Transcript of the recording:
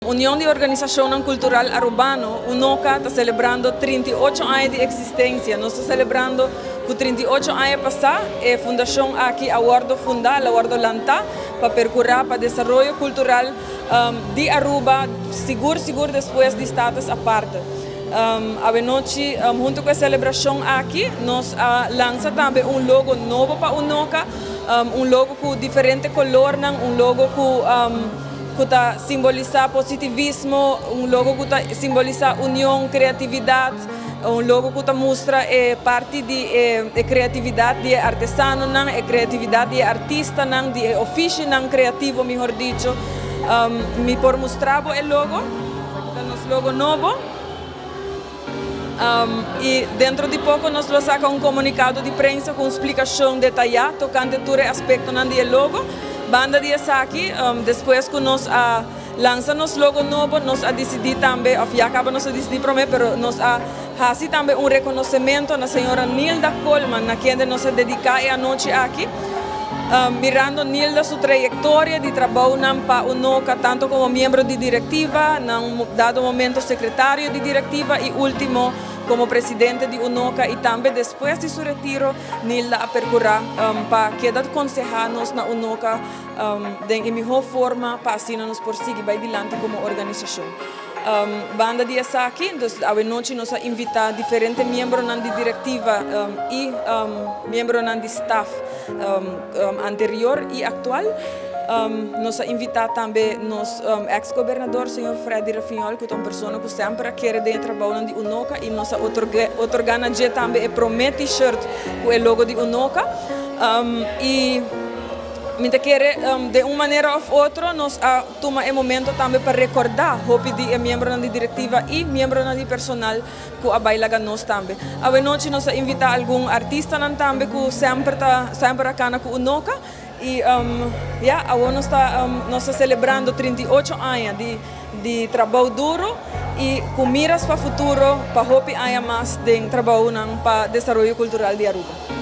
Union di Organisacionnan Cultural Arubano, UNOCA, ta celebrando 38 aña di existencia. Nos ta celebrando cu 38 aña pasa e fundacion aki a wordo funda, a wordo lanta pa percura pa desaroyo cultural di Aruba, sigur sigur despues di Status Aparte. Anochi, hunto cu e celebracion aki, nos a lansa tambe un logo nobo pa UNOCA, un logo cu diferente color, un logo cu ta simbolisa positivismo, un logo cu ta simbolisa union, creatividad, un logo cu ta mustra parti di creatividad di artesano, e creatividad di artista, di oficio creativo, mihor dicho. Mi por mustra e logo, esaki ta nos logo nobo. Y dentro di poco nos lo saca un comunicado di prensa cu splicacion detaya tocante tur aspecto di logo. Banda di esaki, despues cu nos a lansa nos logo nobo, nos a dicidi tambe, of ya caba nos a dicidi prome, pero nos a haci tambe un reconocimento na señora Nilda Coleman, na kende nos a dedica e anochi aki. Mirando Nilda su trayectoria di trabou pa UNOCA, tanto como miembro di directiva, na un dado momento secretario di directiva y ultimo como presidente di UNOCA, y tambe despues di su retiro, Nilda a percura pa keda conseha nos na UNOCA di mihor forma pa asina nos por sigui adilanti como organisacion. Banda di esaki, anochi nos a invita diferente miembro di directiva y miembro di staff anterior y actual. Nos a invita tambe nos ex-gobernador, señor Freddy Refunjol, cu ta un persona cu semper a kere den trabou di UNOCA, y nos a otorga tambe e prome t-shirt cu e logo di UNOCA. Y mi ta kere, di un manera of otro, nos a tuma e momento tambe pa recorda hopi di miembro di directiva y miembro di personal cu a bay laga nos tambe. Anochi nos a invita algun artista tambe cu semper ta semper a cana cu UNOCA y ja, awor nos ta celebrando 38 aña di trabou duro y cu miras pa futuro, pa hopi aña mas di trabou pa desaroyo cultural di Aruba.